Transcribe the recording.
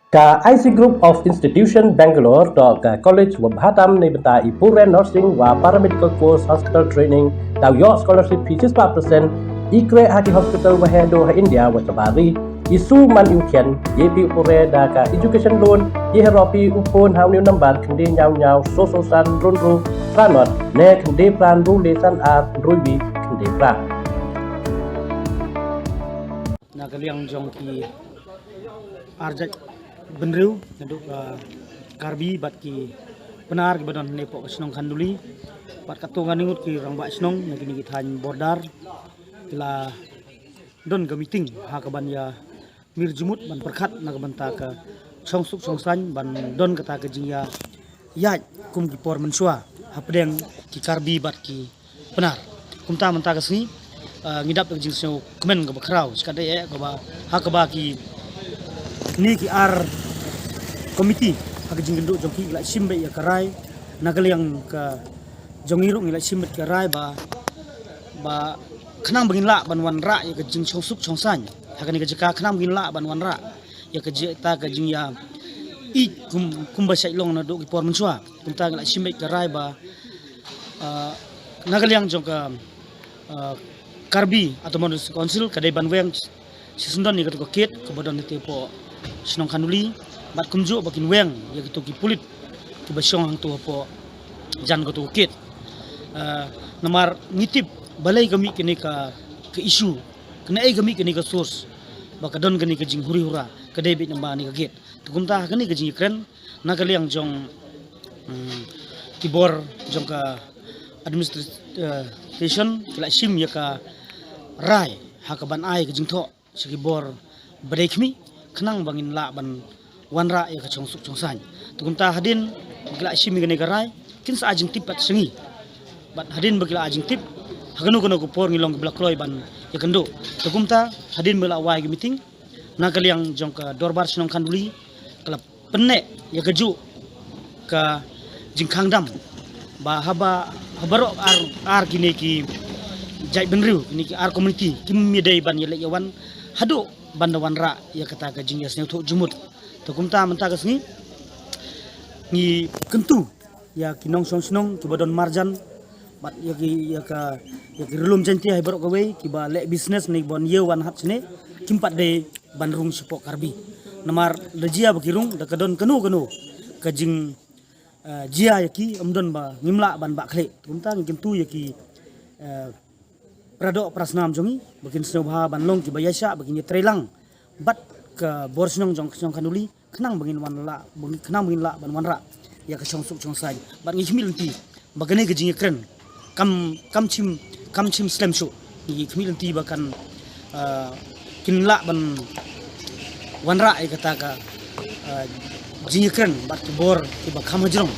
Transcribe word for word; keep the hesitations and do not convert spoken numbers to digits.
Ka I C Group of Institution Bangalore, to ka college wa bhatam ne bynta i pure nursing wa paramedical course hospital training, daw yoh scholarship fee shispah percent, i kre ha ki hospital wa he do ha India wa shabar ri, i su man i u khian, ye phi u pure da ka education loan, ye he ro phi u phone ha u new number khynde nyaw nyaw so so san run ru phra not, ne khynde phra ru le san ar ru wi khynde phra. Na ka liang jong ki ar jait bynriew, naduh ka Karbi bad ki Pnar kiba don ne poh ka shnong Khanduli, bad katto katne ngut ki rangbah shnong na kine ki thaiñ border, ki la don ka meeting ha kaban ïa mir jumut ban pyrkhat na ka bynta ka shongsuk shongsaiñ ban don kata ka jingïa ïaid kum ki por mynshuwa hapdeng ki Karbi bad ki Pnar. Kumta mynta ka sngi, ah, ngi dap da ka jingsngew kmen kaba khraw, shikatdei eh kaba, ha kaba ki, kine ki ar komiti ha ka jingkynduh jong ki, ki la shim beit ïa ka rai, na ka liang ka jong ngi ruh ngi la shim beit ka rai ba, ba khnang ba ngin lah ban wanrah ïa ka jingshongsuk shongsaiñ ha kane ka jaka, khnang ba ngin lah ban wanrah ïa ka jingta ka jingïa ïeit kum, kumba shait long naduh ki por mynshuwa. Kumta ngi la shim beit ka rai ba, ah, na ka liang jong ka, ah, Karbi Autonomous Council ka dei ban weng shisyndon ïa katu ka gate kaba don hate poh shnong Khanduli, bad kumjuh ba kin weng ïa kitu ki pulit kiba shong hangtu hapoh jan katu ka gate. Ah, namar ngi tip balei ka mih kane ka, ka issue, kane ei ka mih kane ka source ba ka don kane ka jinghuri hura, ka dei beit namar kane ka gate. Te kumta ha kane ka jingïakren na ka liang jong, mm, ki bor jong ka administration ki la shim ïa ka rai ha kaban ai ka jingthoh sha ki bor ba dei khmih, khnang ba ngin lah ban wanrah ïa ka shongsuk shongsaiñ. Te kumta hadien ba ki la shim ïa kane ka rai, kin sa ai jingtip pat sha ngi. Bad hadien ba ki la ai jingtip, ha kano kano ka por ngi long kiba la kloi ban ïakynduh. Te kumta hadien ba la wai ka meeting, na ka liang jong ka Dorbar Shnong Khanduli ka la pynneh ïa kajuh ka jingkhang dam ba haba, ha baroh ar, ar kine ki jait bynriew, kine ki ar community kim ïadei ban ïaleit ïawan haduh ban da wanrah ïa kata ka jingïasngewthuh jingmut. Te kumta mynta ka sngi ngi kyntu ïa ki nongshong shnong kiba don marjan bad ïa ki, ïa ka, ïa ki ri lum Jaiñtia hi baroh kawei kiba leh business ne ban ïew wan hap shane, kim pat dei ban rung shapoh Karbi. Namar da jia ba ki rung da ka don kano kano ka jing, eh, jia ïa ki, ym don ba ngim lah ban bah khlieh. Kumta ngi kyntu ïa ki, eh, para doh para snam jong ngi ba kin sngewbha ban long kiba ïaishah, ba kin ïatrei lang bad ka bor shnong jong ka shnong Khanduli, khnang ba ngin wan lah, ba ngin, khnang ba ngin lah ban wanrah ïa ka shongsuk shongsaiñ. Bad ngi khmih lynti ba kane ka jingïakren kam, kam shym, kam shym slem shuh. Ngi khmih lynti ba kan, ah, kin lah ban wanrah ïa kata ka, ah, jingïakren bad ki bor kiba kham hajrong.